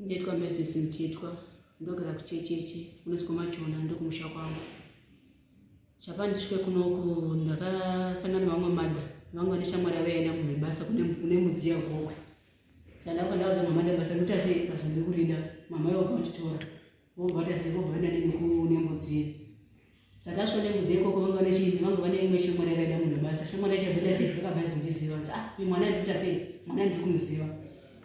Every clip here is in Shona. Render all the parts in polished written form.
Ndaitwa Mavis Mtetwa, ndogara kuChecheche, kunonzi kwaMachona, ndokumusha kwangu. Chapa ndisvike kunoku ndakasangana nevamwe mother vangu vane shamwari yavo yaenda munhu webasa kune mudziya gokwe. Saka ndakabva ndaudza mama ndabasa ndikuita sei basa ndiri kurida mama ivo vanditora vobva vaita sei vobva vaenda neni kunembudziya. Saka tasvika nembudziya ikoko vanga vane chii vanga vane imwe shamwari yavaida munhu webasa. Shamwari yacho yabva sei yakabva yazondiziva kuti ah uyu mwana ndikuita sei mwana ndiri kumuziva.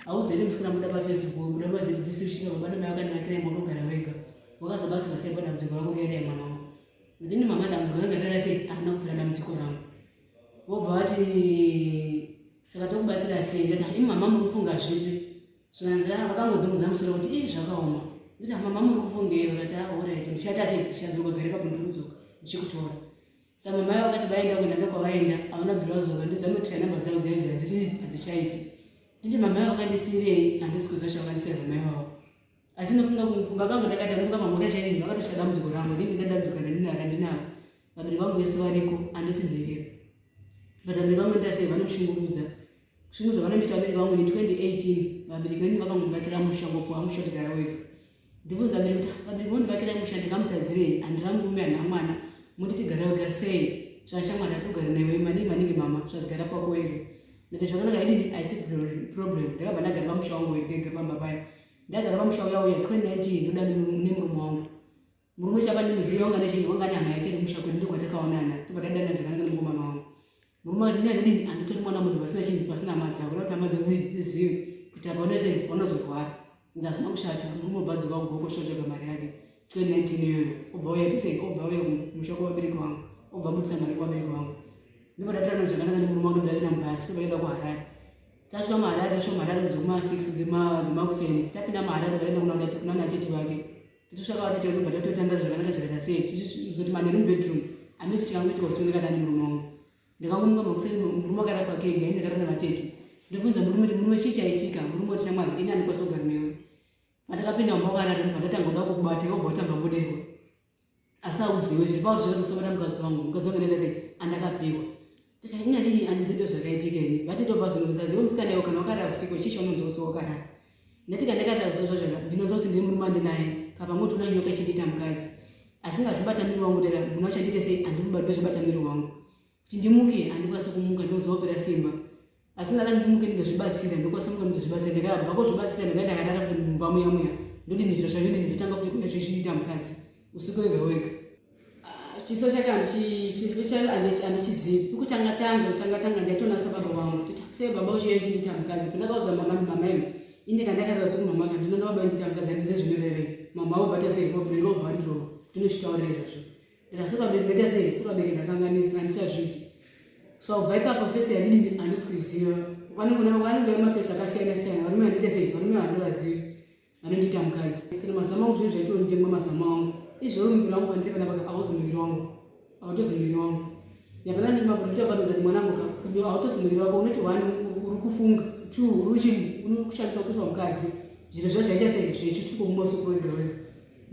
Hauzivi musikana muda pafacebook muda paZBC usvika baba namai vakandivakira imba unogara wega. Wakazobatsirwa sei padambudziko rako riya riya mwana wangu. Ndini mama dambudziko ranga rara sei harina kupera dambudziko rangu. Vobva vati saka tokubatsira sei ndati imi mama muri kufunga zvipi zvikanzi ah vakangodzungudza musoro kuti ii zvakaoma ndati ah, mama muri kufungei vakati ah orit ndichaita sei ndichadzoka gare papo ndiri kudzoka ndichikutora sa mama yavo vakati vaenda kuenda ndokwavaenda havana bvira vadzoka ndizamotira namba dzavo dziya dziya dziti hadzichaiti nditi mama yavo vakandisiirei handisi kuziva chavakandisiira mama ivavo asi nofunga kufunga kwangu ndakati anofunga mama vakachai vakatosvika dambudziko rangu ndini ndadambudziko randinaro vabereki vangu vese variko handisi nherera but vabereki vangu ndasei vanokushungurudza kushungurudza vanondiita vabereki vangu ni 2018 vabereki venyu vakangondivakira musha ngopuwa musha tigara wega ndibvunza vabereki kuti vabereki vondivakira musha ndikamutadzirei handina murume handina mwana muti tigara wega sei zvashamwari hatigare newe maningi maningi mama zvazigara pako wega ndati zvakanaka idini haisi problem ndakabva ndagara pamusha wangu wega pamba paya ndagara pamusha uya uya 2019 ndoda nemurume wangu Murume chapa ndimuziva wanga nechii wanga ane hama yake iri kumusha kwedu ndokwatakaonana tobva tadana zvakanaka nemukomana wangu. Murume akati ndini handidini handitori mwana munhu pasina chinhu pasina hama dzako nekuti hama dzako dzizive kuti apa unoise unozorwara. Inga hazvina kushata murume obva adzoka kugoko oshotsvaga mari yake 2019 iyoyo obva uya tese obva uya kumusha kwavabereki vangu obva abudisa mari kwavabereki vangu. Ndobva tatirana zvakanaka nemurume wangu ndobva tapinda mubhasi tobva taenda kuHarare. Tasvika muHarare tasvika muHarare dzekuma 6 dzemakuseni tapinda muHarare tobva taenda kunana tete vake. Tichitsvaka vatete vedu bva tatotandara zvakanaka zvakaita sei tichizoti manheru mubedroom amiti chikangoitika usiku ndakadani murume wangu ndakangomuka makuseni murume akarara pake ega ini ndakarara navatete ndobvunza murume kuti murume chii chaitika murume wati shamwari ini andikwanisa kugara newe pandakapinda mumba wakarara ndobva ndatanga kuda kukubata iwe wobva watanga kubudirwa asi hauziwe zviri pauri zvekuti usabata mukadzi wangu mukadzi wangu ndaita sei andakapiwa tichanyadini andizive zvakaitika ini vatete obva zvinonzi azive musikana iwe kana wakarara usiku chii chaunonzwa usiku wakarara ndati kana ndakarara usiku zvazvaka ndinonzwa kuti ndine murume andinaye kapamwe kuti una nyoka ichindiita mukadzi asi ngazvibata miri wangu ndaka munhu wacho andiite sei andimubati ndozvibata miri wangu kuti ndimuke andikwanise kumuka ndinonzwa kupera simba asi ndada ndimuke ndinozvibatsira ndokwanisa muka ndinozvibatsira ndakabva kozvibatsira ndakaenda ndakarara kuti mumba muya muya ndodini zviro zvacho ndini ndotanga kuti kuya zvezviita mukadzi usiku wega wega ah, chiso chake handichizivi kutanga tanga kutanga tanga ndaitoona sababa wangu kuti sei baba uchiya chindiita mukadzi pandakaudza mama ndi mama imi ini kandakarara usiku mama ka ndinoona baba indiita mukadzi handizivi zvinorevei mama vobva ta sei vabereki vobva vandirova kuti unozvitaurira izvozvo Ndati vabereki ndaita sei? So vabereki ndakanganisa handichazviiti. So kubva ipapo face yandidini handisi kuiziva. Vanenge vanenge mafesi akasiyana siyana varume handiite sei? Varume handivazivi. Vanondiita mukadzi. Kana mazamu angu zvinhu zvaitiwo nditengwa mazamu angu. Izvozvo muviri wangu pandiri panapa hauzi muviri wangu. Hautozi muviri wangu. Yapana ndiri maprofita vanodza kuti mwanangu ka hautozi muviri wako unoti one uri kufunga two uri uchini uri kushandiswa kuiswa mukadzi. Zviro zvaita sei zvechitsvuko mumaso wega wega.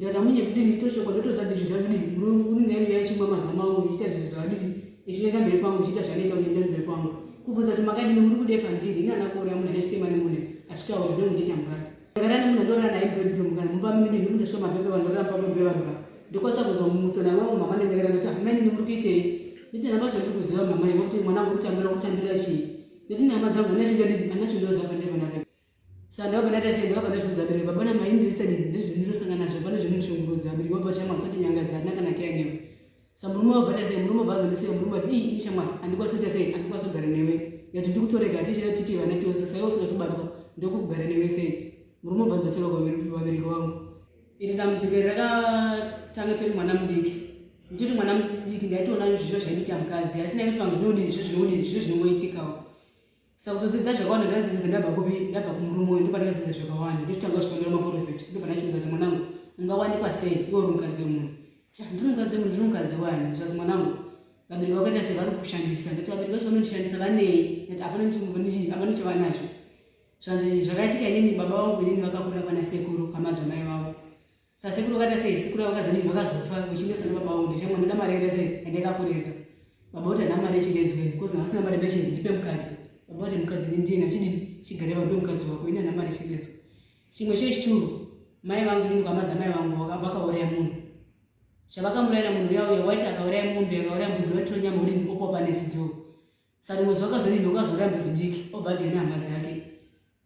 Ndikati amunye kudini tochokwa ndotoziva ndizvo zvakudini murume unenge aiuya achimwa mazamu angu ichiita zvinhu zvavadini ichienda mberi kwangu ichiita zvanoita unoenda mberi kwangu kubvunza kuti makadini muri kudei pandiri ini ana kuuraya munhu anechitema nemunhu achitaura ndinongondiita mukadzi ndakara nemunhu andorara naye mubedroom kana mumba mudini ndikundasvika mapepe vanhu ndorara mumba mapepe vanhu ka ndokwanisa kunzwa mumutso naye wangu mama ndendakara ndoti amainini muri kuitei nditi nhamba zvandiri kuziva mama ivo kuti mwana wangu kutambira kutambira chii nditi nhama dzangu ana chindodini ana chindoziva pandiri panapa Saka ndakabva ndaita sei ndakabva ndazviudza vabereki baba namai ndirisani ndezvindinotosangana nazvo pane zvinondishungurudza vabereki vabva shamwari usati nyangadza handina kana keya newe sa murume wabva ta sei murume wabva azondisiya murume ati ii ini shamwari handikwanisi kuita sei handikwanisi kugara newe yati ndikutorega tichida titi vana tose saiwe usina kubatwa ndokugara newe sei murume wabva adzosera kuvabereki vangu iri dambudziko iri rakatanga tori mwana mudiki nditori mwana mudiki ndaitoona zviro zvaindiita mukadzi asi ndaitoti vamwe zvinodii zvo zvinodii zvo zvinongoitikawo Saka kuzodzidza zvakawanda ndakadzidza ndabva kupi ndabva kumurume uyu ndopandakadzidza zvakawanda ndochitanga kuzvifambira maporofiti ndobva ndachiudza mwanangu ungawanikwa sei iwe uri mukadzi wemunhu ndiri mukadzi wemunhu ndiri mukadzi wani zvazi mwanangu vabereki vakaita sei vari kushandisa ndati vabereki vacho vanondishandisa vanei ndati hapana hapana chavanacho zvanzi zvakaitika inini baba vangu inini vakakura pana sekuru hama dzamai vavo Sasekuru vakaita sei? Sekuru vakazodii? Vakazofa vechinetsa nababa vangu ndichamwa ndoda mari yakaita sei yandakakuredza. Baba voti handina mari yechingezi kweni kozi vasina mari yechingezi ndipe mukadzi. Baba voti mukadzi ini ndiyena chidini chigare pa ndiwe mukadzi wako ini handina mari yechingezi. Chimwe chechituru, mai vangu inini hama dzamai vangu vakauraya munhu. Chavakamuurayira munhu uya uya waiti akauraya mombe, akauraya mbudzi, vaitora nyama odini opa panesi door. Saka rimwe zuva akazodini wakazouraya mbudzi diki obva adya nehama dzake.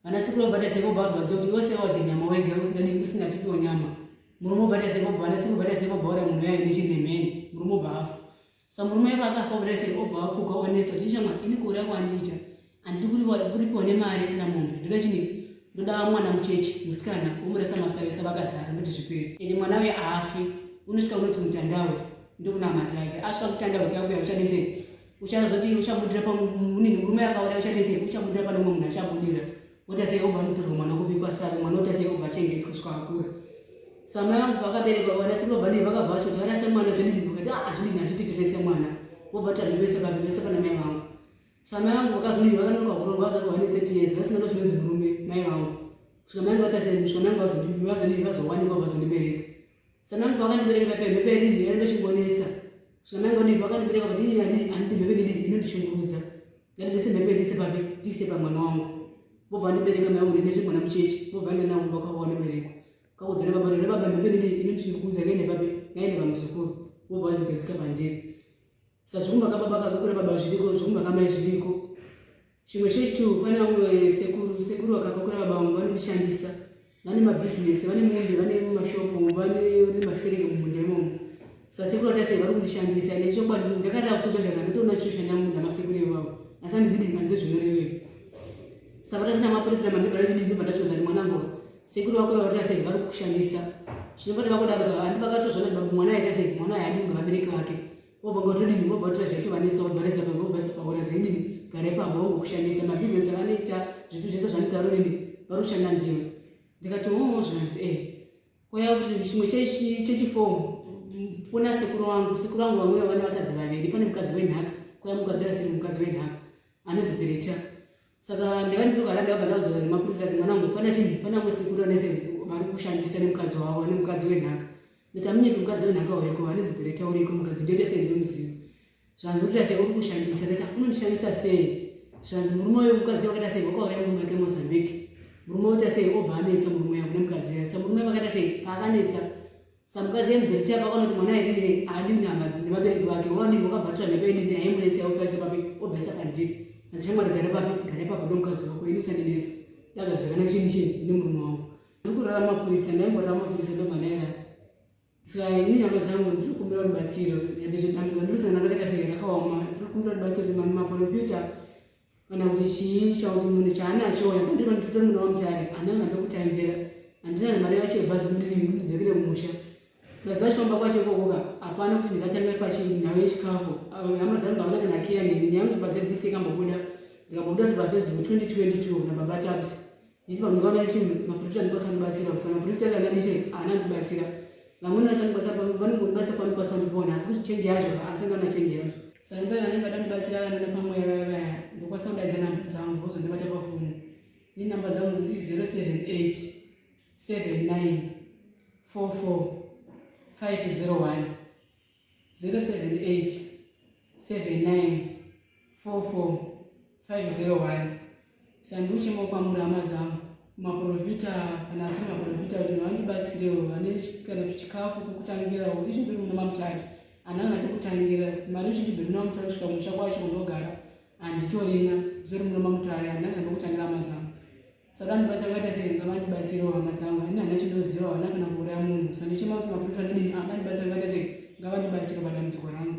Vana sekuru vobva taise vobva varwadziwa kuti iwe sei wadya nyama wega usingadi usingatipiwo nyama. Murume obva taise vobva vana sekuru vobva taise vobva vauraya munhu uya nechinemheni murume obva afa. Sa murume iye paakafa obva taise obva apfuka onetsa kuti shamwa ini kuuraya kwandiita handidi kuripiwa nemari kana mombe ndoda chini ndoda mwana mucheche musikana womurasa masavesa vakazara ndoti zvipere. Ende mwana uye aafi unosvika unonzi mutandawe ndokuna hama dzake asvika mutandawe kuya kuya uchadesei uchazoti uchabudira pamunini murume akauraya uchadese uchabudira pane mumwe munhu achabudira woita sei obva anotorwa mwana kubikwa sare mwana woita sei obva achengetwa kusvika akura samai vangu vakaberekwa vana sekuru vabva vakabva vachoti varase mwana zvedini vakati ah azvidini hazviti tirese mwana vobva tabi vese papi vese pana mai vangu samai vangu vakazodini vakanonoka kuroorwa vazati vane 30 years vasina kachinonzi murume mai vangu kusvika mai vangu vaita sei kusvika mai vangu vazodini vazowanikwa vazondibereka Sanangu vakandibereka pepe mhepo yedini yainge ichingonetsa. Sanangu vadii vakandibereka kuti ini ani andidi mhepo yedini inondishungurudza. Ngati ndise mhepo yedise papi tiise pamwana wangu. Vobva vandibereka mai vangu ndine mwana mucheche. Vobva vaenda nawo kumba kwavo vanoberekwa. Kakudzana baba ndine baba mhepo yedini inondishungurudza ngaende papi ngaende pamuzukuru. Vobva vazvigadzika pandiri. Saka zvekumba kababa kakukura baba zviriko zvekumba kamai zviriko. Chimwe chechitu pane vamwe sekuru sekuru vakakokora baba vangu vanondishandisa vane mabhizinesi vane mombe vane mashopu vane mastereki mumunda imomo saka sekuru vatasei vari kundishandisa nechokwadi ndakarira kusocha zvaka ndotoona chichoshanda mumunda masekuru ivavo asi handizidi handizi zvinorevei saka vatasina maporofita mandibva ndadii ndobva ndachoza ndi mwanangu sekuru vako vatasei vari kukushandisa zvinobata vakudaro handi vakatozvona baba mwana aita sei mwana haadi kunge vabereki vake Wobva ngatodini wobva watora zvacho vanetsa wobva vanetsa pamwe wobva paura zidini gara ipapo wongokushandisa mabhizinesi avanoita zvipi zvese zvanoita rodini vari kushanda ndiwe ndikati oo zvikanzi e kwaya kuti chimwe chechifo kuna sekuru wangu sekuru wangu vamwe vane vakadzi vaviri pane mukadzi wenhaka kwaya mukadzi asiri mukadzi wenhaka anonzi Berita saka ndaiva ndiri kuharare ndakabva ndaudzwa nemaprofita kuti mwanangu pana chinhu pana mwe sekuru anese vari kushandisa nemukadzi wavo nemukadzi wenhaka ndati amunyepi mukadzi wenhaka uriko anonzi Berita uriko mukadzi ndoita sei ndomuziva zvanzi urikuita sei uri kushandisa ndati unondishandisa sei zvanzi murume uyo mukadzi wakaita sei wakauraya murume wake Mozambique murume oita sei obva anetsa murume yangu nemukadzi uya sa murume vakaita sei paakanetsa Samukadzi yemubheriti apa akaona kuti mwana aidii haadi nyama nevabereki vake wadii wakabhatira mhepo yedini aimunetsa yaubvaisa papi obvaisa pandiri asi shamwari gara papi gara ipapo nemukadzi wako ini usandinetsa daga zvakanaka chini chini nemurume wangu ndiri kurara mapurisa ndaingorara mapurisa ndobva ndairara saka ini nyama dzangu ndiri kukumbira rubatsiro dambudziko ndiri kusangana rakaita sei rakaoma ndiri kukumbira rubatsiro kuti maprofita kana kuti chii chakuti munhu chaanacho uya mandiri panditotori muna wamutare handina kana pekutangira handina kana mari yacho yebhazi kuti ndidzokere kumusha ndaziva chifamba kwacho ikokoka hapana kuti ndingatangira pachinhau yechikafu hama dzangu havana kana keya neni nyaya kuti pazbc ikambobuda ndikambobuda kuti pafacebook 2022 nababa tabs Nditi pamwe kuti maprofita ndikwanisa kundibatsira kusa maprofita kana ndiche haana ndibatsira vamweni vachandibatsira vanongondibatsira pandikwanisa kundipona asi kuti change yacho handisangana change yacho saka ndipai vanenge vada kundibatsira vanona pamweya vaya vaya ndokwanisa kudaidza namba dzangu vozondibata pafoni ini namba dzangu i 078 79 44 501 078 79 44 501 sandiuchema kwamuri hama dzangu maprofita kana asiri maprofita kuti vandibatsirewo vane kana chikafu kwekutangirawo ichi ndiri muna mamutare handina kana pekutangira mari ichindibve muna mamutare kusvika kumusha kwacho kundogara handitorina nditori muna mamutare handina kana pekutangira hama dzangu Saka ndibatsira vakaita sei ngavandibatsirewo hama dzangu ini handina chindoziva havana kana kuuraya munhu sandichema kuti maprofita ndodini angandibatsira vakaita sei ngavandibatsire padambudziko rangu.